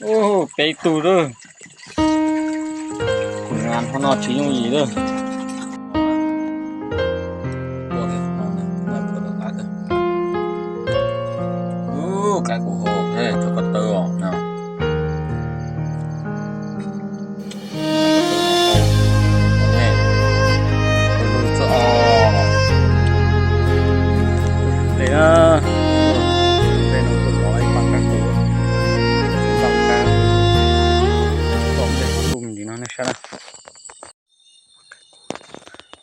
Ub, peb tug lawm. Kuv nab hmo no tsis yooj yim lawm. Ub, qaib kuv hau, tsuav ko taw os no.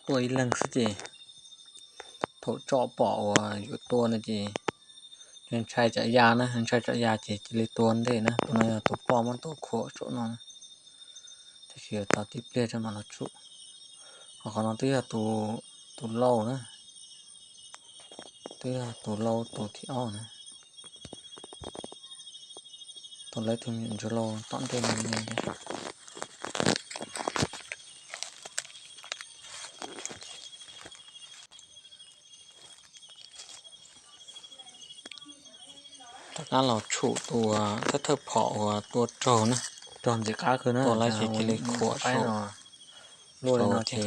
Tua ib leeg xwb ces thaum tsom pom uas yuav tua no ces ntshai tsam ya na, ntshai tsam ya ces cia li tua ntej na. Tus no yog tus poj muab tua khuam saum no na. Tab sis yuav tau tib pliag tso mam los tshum. Ho qhov no twb yog tus, tus lauj na, twb yog tus lauj tus thib ob na. Tus lauj tus me nyuam ntsuag lauj tom ntej no thiab. Rov qab los tshum tus thawj thawj phom uas tua raug na. Raug ntxim qab kawg na, tua lawm ces cia li khuam saum, luaj li no ces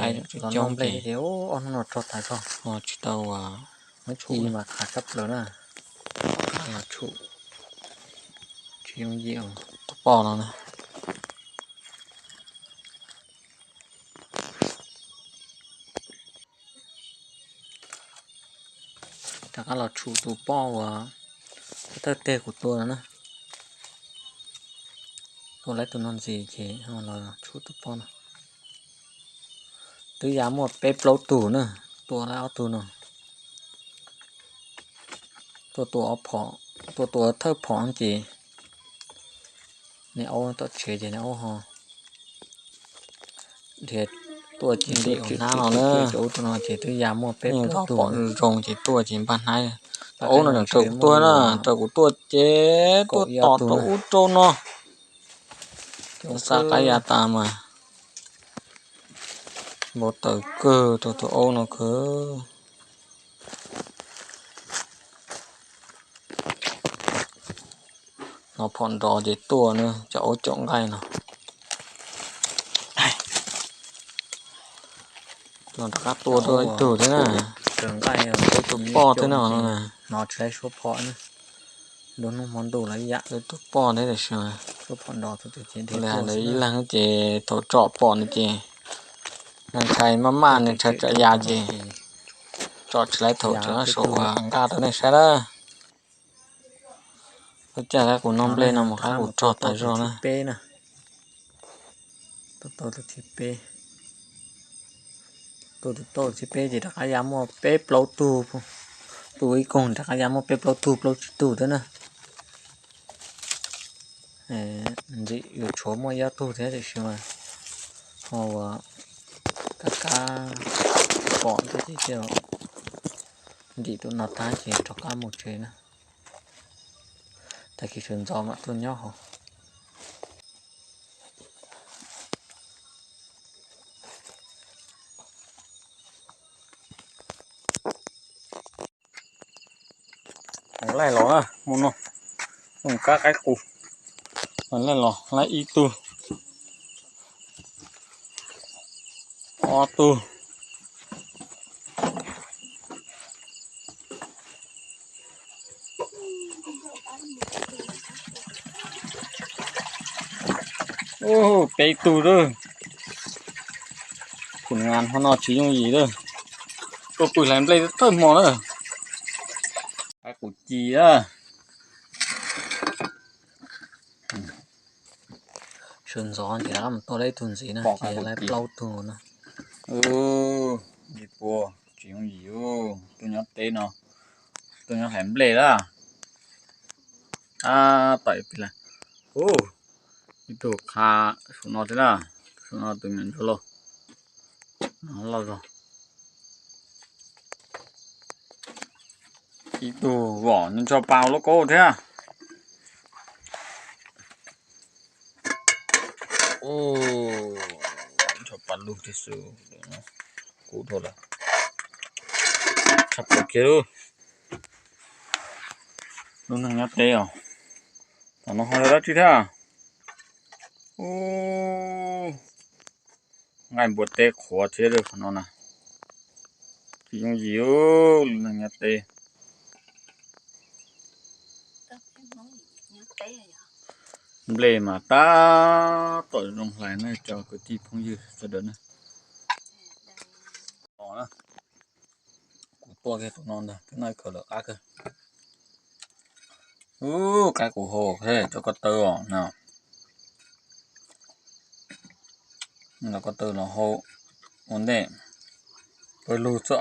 coob nplej ces ob hnub no raug tas zog. Tsis tau, ib mas qab sab plaws na. Rov qab los tshum tsis yooj yim. Tus poj no na. Rov qab los tshum tus poj uas thawj teg kuv tua no na. Tua lawm tus no ntxiv ces los tshum tus poj no. Twb ya muaj peb plaub tug na, tua lawm ob tug no. Tua tus ob phom, tua tus thawj phom ces nws aub tom tsev ces nws aub ho dhia tuaj ces ntim hnab no na. Cov ub tus no ces twb ya muaj peb plaub tug, pom zoo ces tuaj ces npaj hnab. Aub no tseem raws kuv tuaj na, raws kuv tuaj ces tuaj tom rau ub rau no. Cov xa qab ya tas mas npau taws kawg rau tus aub no kawg. No phom nrov ces tuaj na, cov aub caum nqaij no. No rov qab tua rau ib tug thiab na. Tus poj thiab na no. Hnov tsis laib suab phom na. Nruab hnub hmo ntuj los ib yam. Tus poj thiab tiam sis mas tus li hais ntawd ib leeg ces thaum tsom pom no ces ntshai maj maj, ntshai tsam ya ces tsom tsis laib thaum tseem saum nqaj rau nej saib lawm. Lub caij qaib qus noj nplej no mas qaib qus rog tas zog na. Tua tau tus thib peb, tua tus tau thib peb ces rov qab ya muaj peb plaub tug, tua ib koog rov qab ya muaj peb plaub tug plaub tsib tug thiab na. Ntxim yuav tshuav muaj ib ob tug thiab tiam sis mas ho ua kab kab pom ntawd ces ntim tus no tag ces rov qab mus tsev na. Tag kis sawv ntxov mam tuaj nyob hauv. Laij los na, mus no, mus kab qaib qus. Laij los laij ib tug, ob tug, peb tug lawm. Kuv nab hmo no tsis yooj yim lawm. Tuaj pw hlais nplej thawj hmo na. Qaib qus ci na. Sawv ntxov ces rov qab mus tua lawm ib tug ntxiv na, ces lawm plaub tug na. Ib puas tsis yooj yim, tuaj nyob teb no, tuaj nyob hlais nplej lawm. Tab tom ib pliag, ib tug qha saum no thiab na, saum no tus me ntsuag lauj, no loj zog. Ib tug vom ntsho pa lub kaub thiab. Ntsho pa lug thiab xwb, kub dhau lawm. Tshaj plaws kiag lub, lub neej nyob teb os. Tom no ho yog dab tsi thiab? Ub, nqaij npua teb qhuav thiab qhov no na. Tsis yooj yim, lub neej nyob teb. Nplej mas tab tom zoo hlais na tsoom kwv tij phooj ywg sawv daws na. Kuv tua kiag tus no ntag, tus no khaws lawm qab kawg. Ub, qaib qus hau, tso ko taw os na. Los ko taw los hau ua ntej. Pawg lug txog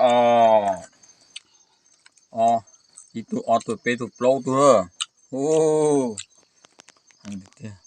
os. Ib tug, ob tug, peb tug, plaub tug. Ub, heev tiag tiag.